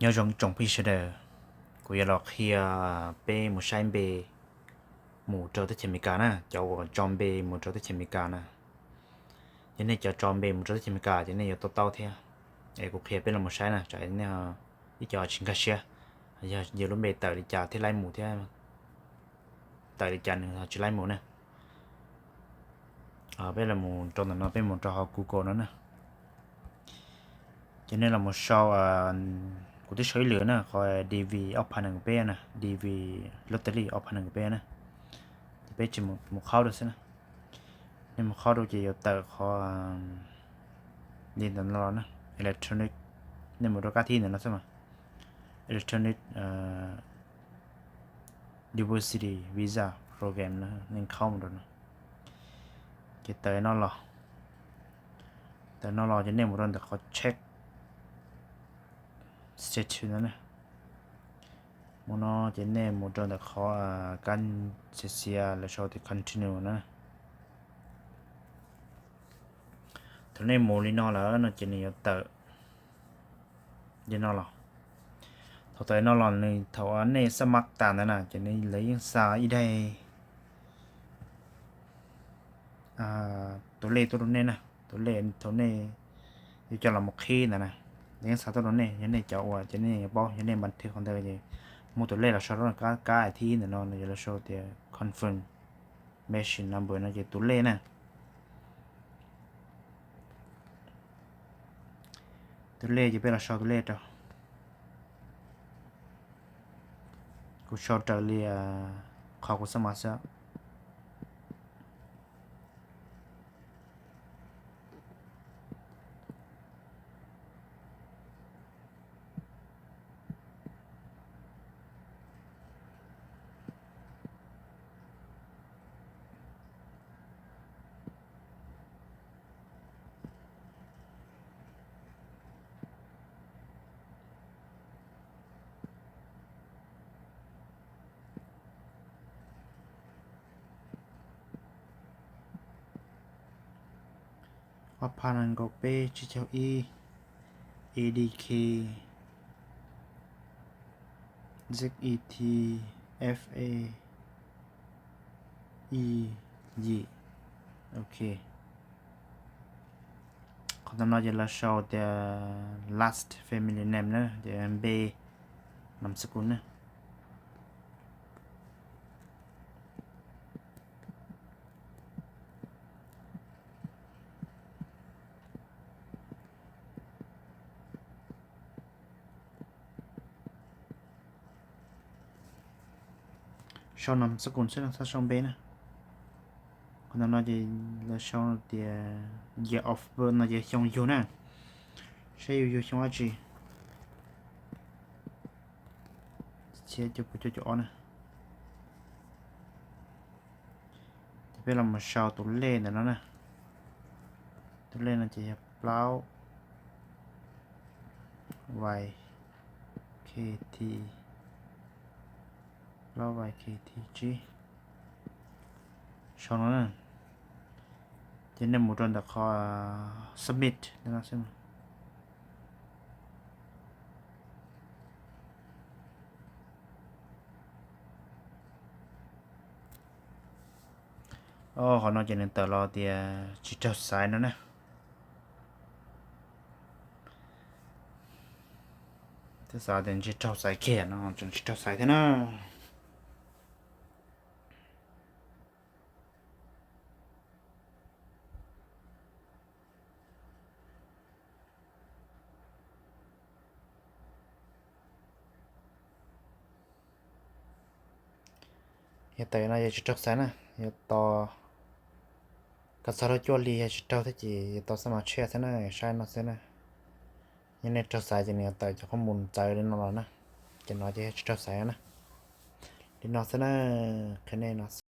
Nyob zoo tsoom phooj ywg sawv daws, kuv yuav los qhia peb mus saib npe mus rau teb chaws Amelikas na, cov uas tso npe mus rau teb chaws Amelikas na. Yog nej cov tso npe mus rau teb chaws Amelikas ces nej yuav to taub thiab. Es kuv qhia peb los mus saib na, tsam nej ib co tsis nkag siab, yog yus lub npe tawm li cas thiaj li mus thiab, tawm li cas nws tsis li mus na. Peb los mus rau ntawm no, peb mus rau hauv Google no na. Ces nej los mus sau, kuv twb sau ib lwm na, qhov D V ob phav nees nkaum peb na, D V lottery ob phav nees nkaum peb na. Ces peb tsis mus qhov dua xwb na. Nej mus qhov dua ces yuav tawm qhov li ntawm no los na, electronic. Nej mus rau kab thib ntawm no xwb mas, electronic diversity visa program no, nej qhov mus rau no. Ces tawm no los, tawm no los ces nej mus rau ntawm qhov check status no na. Mus no ces nej mus rau ntawm qhov kab xiav xiav lawv sau tias continue na. Thaum nej mus li no lawm no ces nws yuav tawm li no los. Thaum tawm no los nws, thaum nej xab mab tas ntawd na ces lawv yeej xa ib daim tus lej tuaj rau nej na. Tus lej thaum nej yuav coj los mus qhib ntawd na, lawv yeej xa tuaj rau nej. Yog nej cov uas ces nej yuav paub, yog nej npas thwv qhov ntawd ces muaj tus lej los sau rau kab thib ib ntawm no, yuav los sau tias confirmation number no ces tus lej na. Tus lej ces peb los sau tus lej rau. Kuv sau raws li qhov kuv xab mab xwb. Ob phav nees nkaum peb tsib caug ib, A D K, Z E T, F A, E, yim. Ok. Qhov ntawm no ces lawv sau tias last family name na, ces npe, nam xab kus na. Sau nam xab kus xwb, txhob sau npe na. Qhov ntawm no ces lawv sau tias year of birth no ces xyoo yug na, saib yus yug xyoo dab tsi. Txhiab cuaj puas cuaj caum ob na. Ces peb los mus sau tus lej ntawm no na. Tus lej no ces yog plaub vais K T, plaub vais K T tsib. Sau no na, ces nej mus rau ntawm qhov submit no xwb. Qhov no ces nws tawm los tias tsis raug xaiv no na. Twb xav tias ntshe raug xaiv kiag no, tseem tsis raug xaiv thiab na. Yog tawm no yog tsis raug xaiv na, yog tos kom txog lub cuaj hli yog tsis raug thiab ces yog tos xab mas tshiab xwb na, saib no xwb na. Yog nej raug xaiv ces nws yuav tawm cov qhob mus txawv li no los na, ces no ces yog tsis raug xaiv na. Li no xwb na, qhia nej no